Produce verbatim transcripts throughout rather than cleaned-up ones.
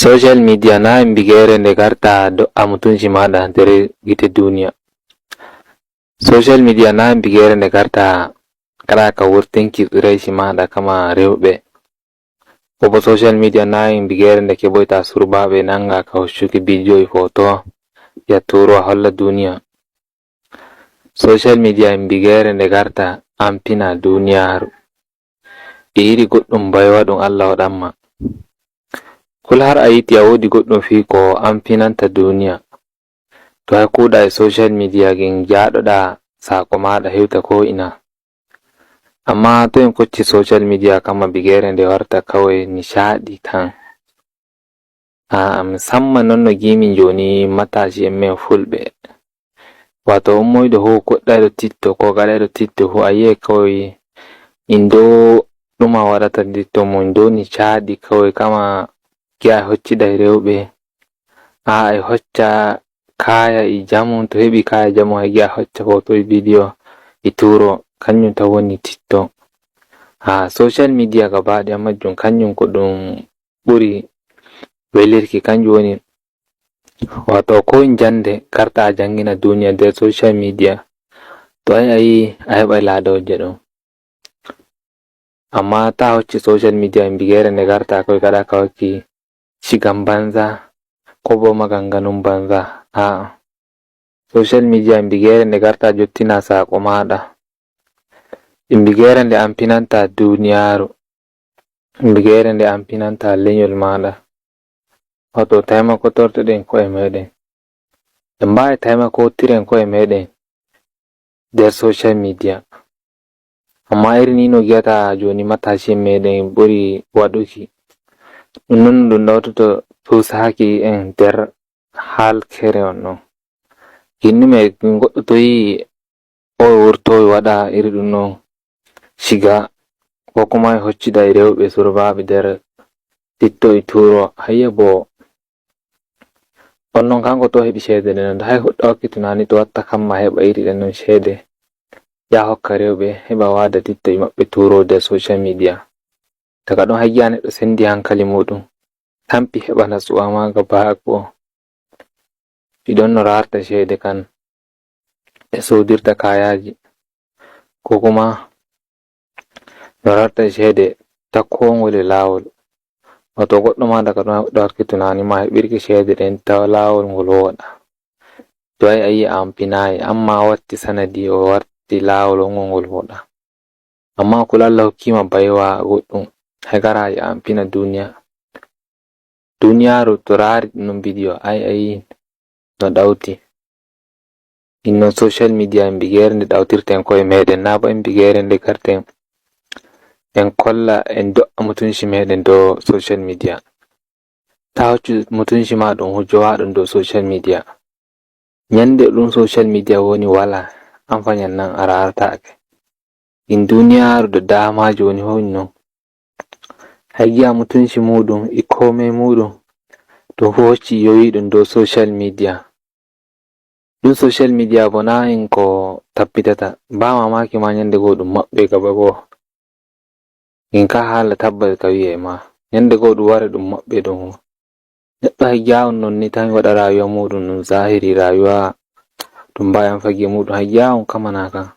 Social media na en bigeere nde garta do'a mutunci maaɗa nder gite duniya. Social media na en bigeere nde garta kaɗa ka wurtinki tsiraici maaɗa kama rewɓe. Ko bo social media na en bigeere nde keɓoyta surbaaɓe nanga ka hoccuki bidiyo e foto ya turo a holla duniya. Social media en bigeere nde garta ampina duniyaaru. E yiɗi goɗɗum baywa ɗum Allah waɗanma. Kul har a yiti a woodi goɗɗum fii ko ampinanta duniya. To hay kuuɗa e social media gin jaaɗoɗa saako maaɗa hewta ko ina. Amma to en kocci social media kama bigeere nde warta kawai nishaɗi tan. Aa, musamman non no giimi jooni matashi en men fulɓe. Wato ummoyɗo ho koɗɗayɗo titto ko gaɗayɗo titto fu a yi'ay kawai in do ɗuma waɗata titto mum do nishaɗi kawai kama gi'a hocciday rewɓe. Aa, e hocca kaya e jamu, to heɓi kaya jamu hay gi'a hocca hoto e bidiyo e turo, kanjum tan woni titto. Aa, social media gaba ɗaya majjum kanjum ko ɗum ɓuri welirki, kanjum woni wato ko jande karta a jangina duniya nder social media. To a yi a yi a heɓay laadooje ɗon. Amma ta hocci social media e bigeere nde garta koy kaɗa ka hokki shigan banza ko bo maganganun banza. A'a. Social media e bigeere nde garta jottina saako maaɗa. E bigeere nde ampinanta duniyaaru. E bigeere nde ampinanta lenyol maaɗa. Wato taimakotortoɗen ko'e meɗen. En mbaawi taimakotiren ko'e meɗen nder social media. Amma iri ni no gi'ata jooni matashi en meɗen ɓuri waɗuki. Ɗum non ɗum ɗawtoto tuusaaki en nder halkere on ɗon. Ginnume goɗɗo to yi'i o wurtowi waɗa iri ɗum ɗon shiga ko kuma e hoccida e rewɓe surbaaɓe nder titto e turo hayya bo on non kanko to heɓi ceede ɗen non hay huɗɗa hokki tunani to watta kamma heɓa iri ɗen non ceede ya hokka rewɓe heɓa waada titto e maɓɓe turo nder social media. Daga ɗon hayya neɗɗo sendi hankali muɗum tampi heɓa natsuwa maaga baago. Ɗi ɗon no rarta ceede kan ɓe sodirta kayaaji ko kuma no rarta ceede takkoongol e laawol. Wato goɗɗo ma daga ɗon ɗo hakki tunani ma heɓirki ceede ɗen tawa laawol ngol wooɗa. To ayi ayi a ampinayi amma a watti sanadi o warti laawol on ngol wooɗa. Amma kul Allah hokkima baywa goɗɗum hay gara a ampina duniya. Duniyaaru to raari ɗum bidiyo ai ai no ɗawti. Inno social media en bigeere nde ɗawtirten koye meɗen na ba en bigeere nde garten en kolla en do'a mutunci meɗen dow social media. Ta hoccu mutunci ma ɗum hujjowa ɗum dow social media. Nyande ɗum social media woni wala an fa nyannan a raartaake. In duniyaaru da dama jooni hoy non. Hay gi'a mutunci muɗum e komai muɗum ɗum fu hocci yowi ɗum dow social media. Ɗum social media bo na in ko tappitata ba mamaki ma nyande goo ɗum maɓɓe gaba goo. In ka haala tabbata ka wi'e ma nyande goo ɗum wara ɗum maɓɓe ɗum. Neɗɗo hay gi'a on non ni tan waɗa rayuwa muɗum ɗum zahiri rayuwa ɗum mbayan fage muɗum hay gi'a on kamana kan.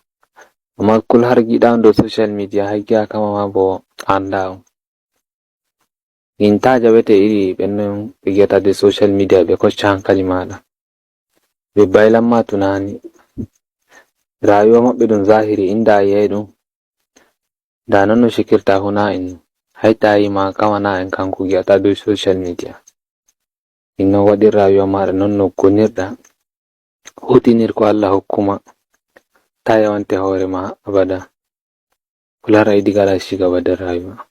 Amma kul har giɗa on dow social media hay gi'a kama ma bo anda on. In ta jaɓete iri ɓen non ɓe gi'ata de social media ɓe kocca hankali maɗa. Ɓe baylan ma tunani rayuwa maɓɓe ɗum zahiri inda a yi'ay ɗum. Da non no shikirta huna in hay tayi ma kama na en kanko gi'ata dow social media. In non waɗir rayuwa maɗa non no gonirɗa. Hutinir ko Allah hokkuma. Ta yawante hoore ma abada. Kul har a yiɗi gaɗa cigaba nder rayuwa.